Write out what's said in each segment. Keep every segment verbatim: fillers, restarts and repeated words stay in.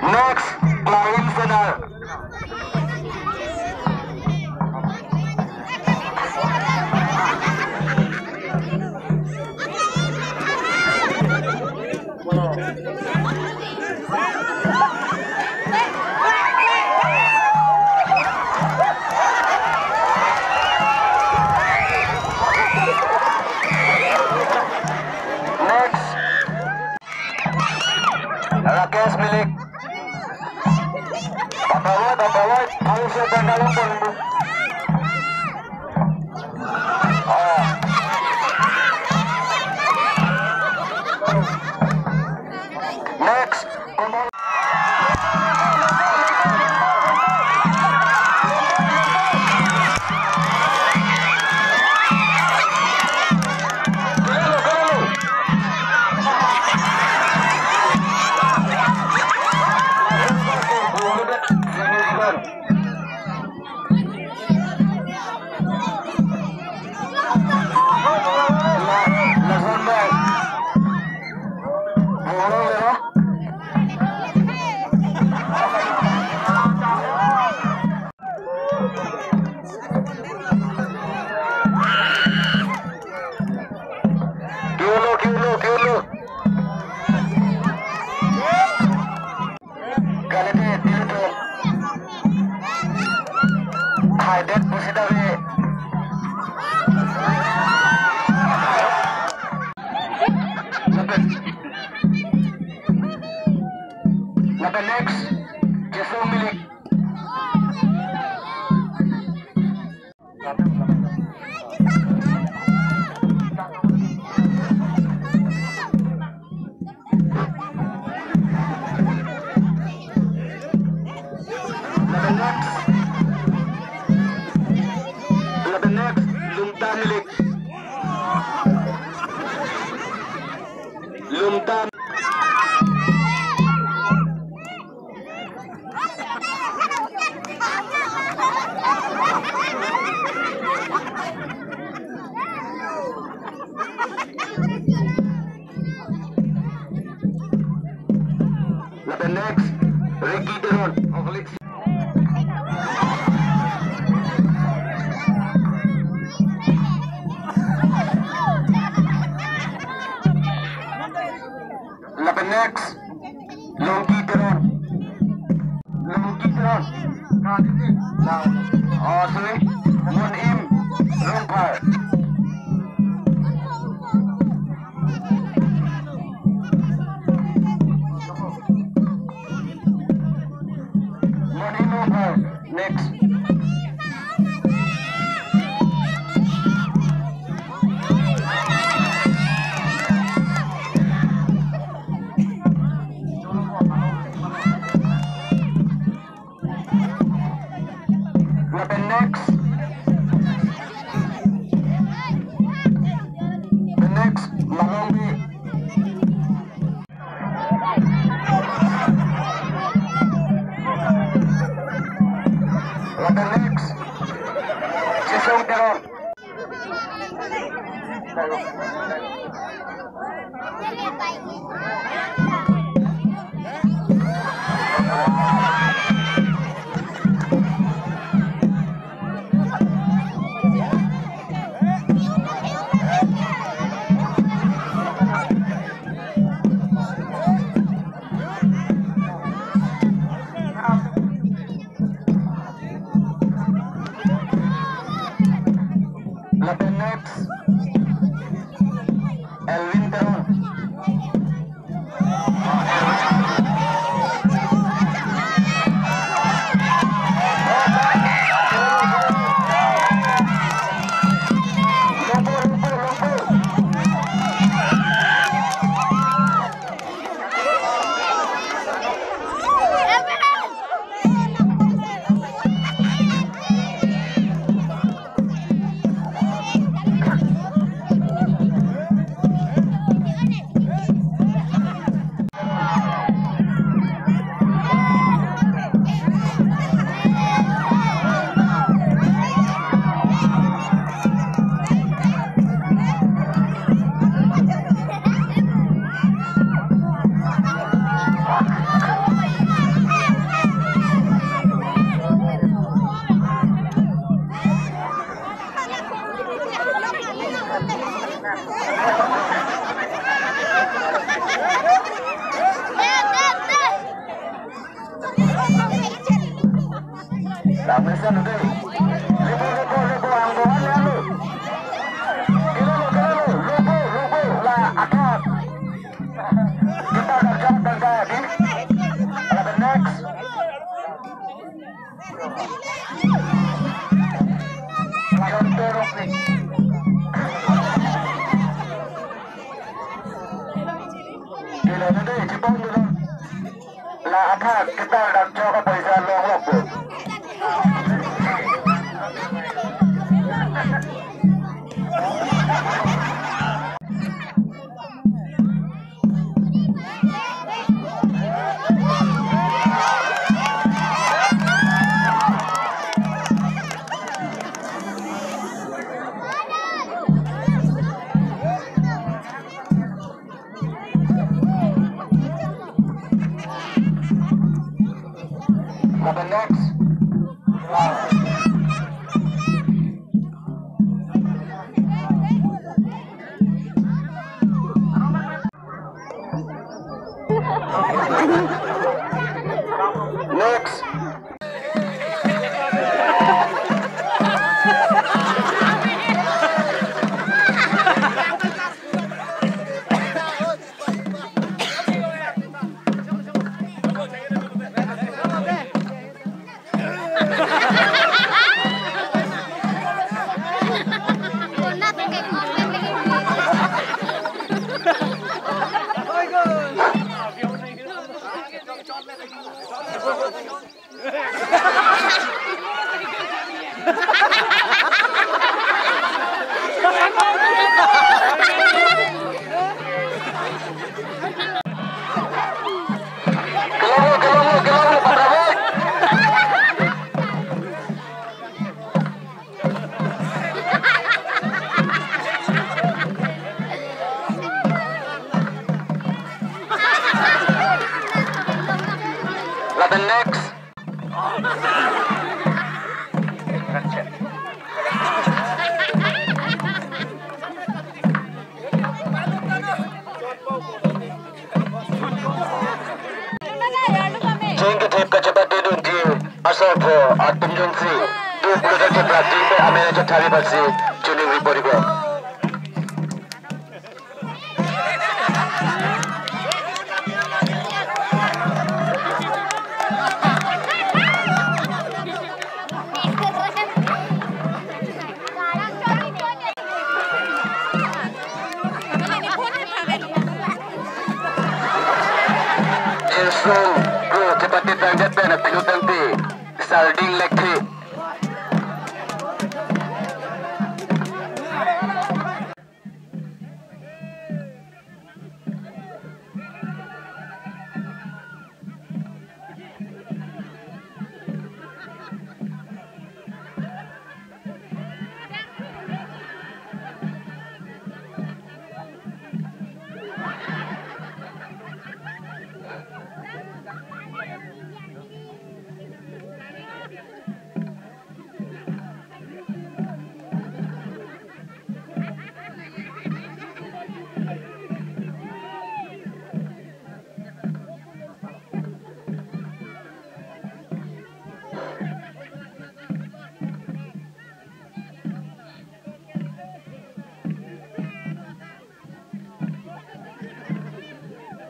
Next, Klahin Senar. Next. Rakesh Milik. Apawat, apawat. Harus tanggal pun. Oh. Next. Kiulo, kiulo, kiulo. Kalite, kiulo. Haidet pusi dave. Lapen, lapen next, Jesong Milik. Lapen next. Lapen next, Lumtan Milik. Lumtan. Lapen next, Ricky Teron. Oh, Felix. Lapen next, Longki Teron. Longki Teron. Oh, sorry. Monim Rongphar. Monim Rongphar. Next. Lapen next. The next, Malongbi. Lamesan udah. Lepo, lepo, lepo, angkohan ya lo. Kilo lo, kilo lo, lepo, lepo, la athak. Kita kerja tangga di. Ada next. Kilo lo deh, cipong dulu. La athak kita dak chok paisa long lok po. Number next. Next. Kelonglo, kelonglo, kelonglo, Pak Prabowo. Lapen next. Chingkithip kachepatedunji asarpo atum jongsi tu pulote practice pe amen aja thari basi chuning report ko. Jirsong ko chepate tangdet pen apinutangte Sarding Lekthe.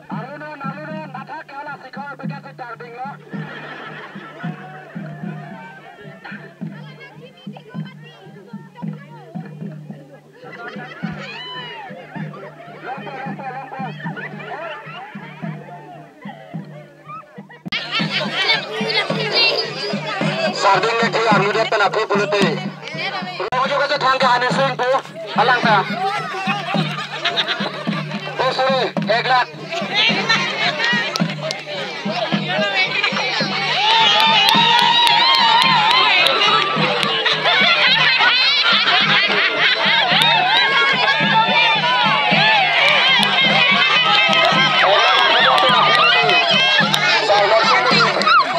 Alunon, alunon, mathak ke hala sikhor bekasi tardinglo. Sarding Lekthe armudet pen aphi pulote. Rojo kache thang ke Hani Sing pu alang ta. Oh, sorry, ek lakh.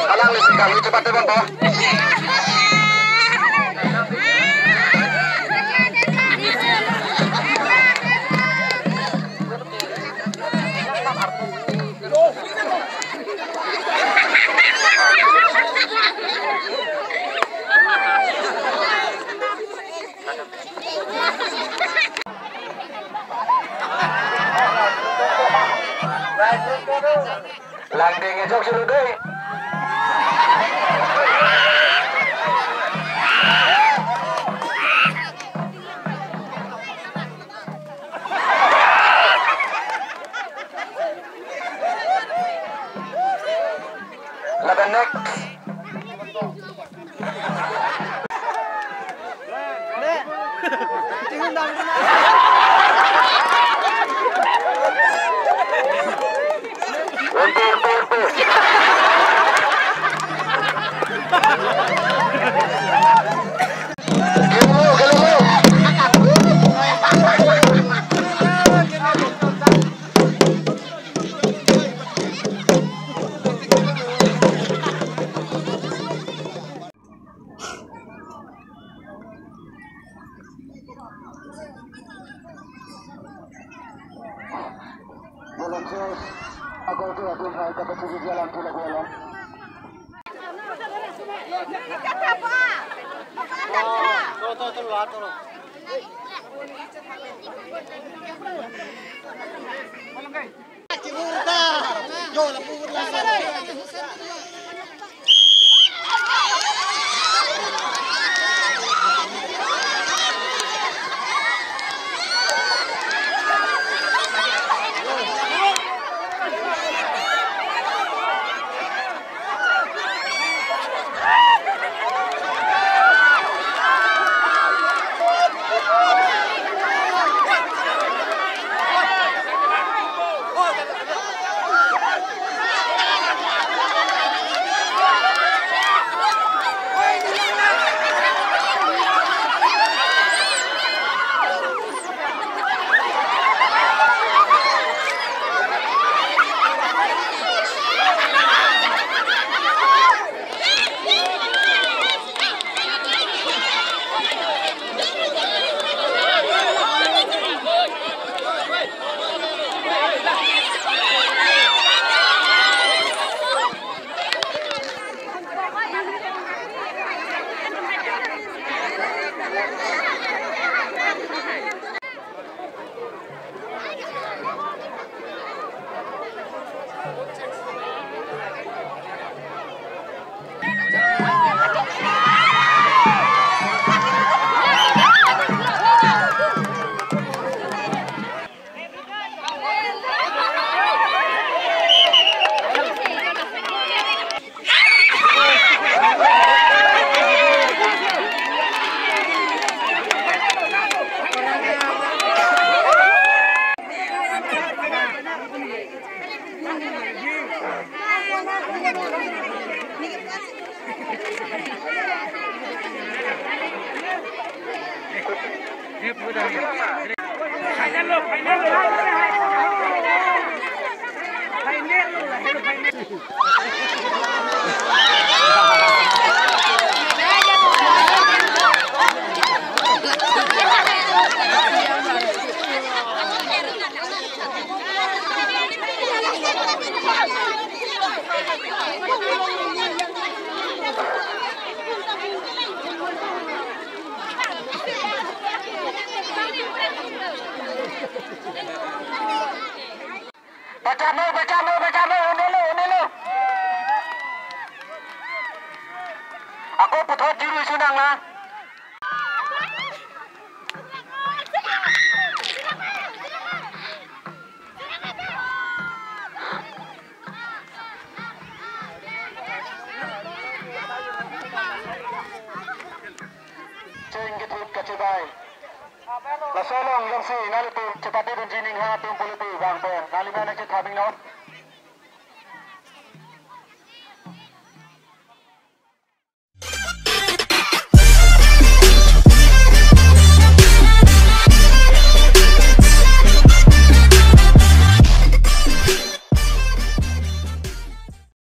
Alang lisi kami cepat teman po. The next. Volunteers, ako tu atum hai kapacigi jalan pula kuala. Bachano, bachano, bachano, unelo, unelo. Ako puthot juru isu nang na. Cheng kethip kachebai. Laso along jongsi nanglitum chepate dunji ninghang atum pulote vang pen nanglitum nangchetha binong.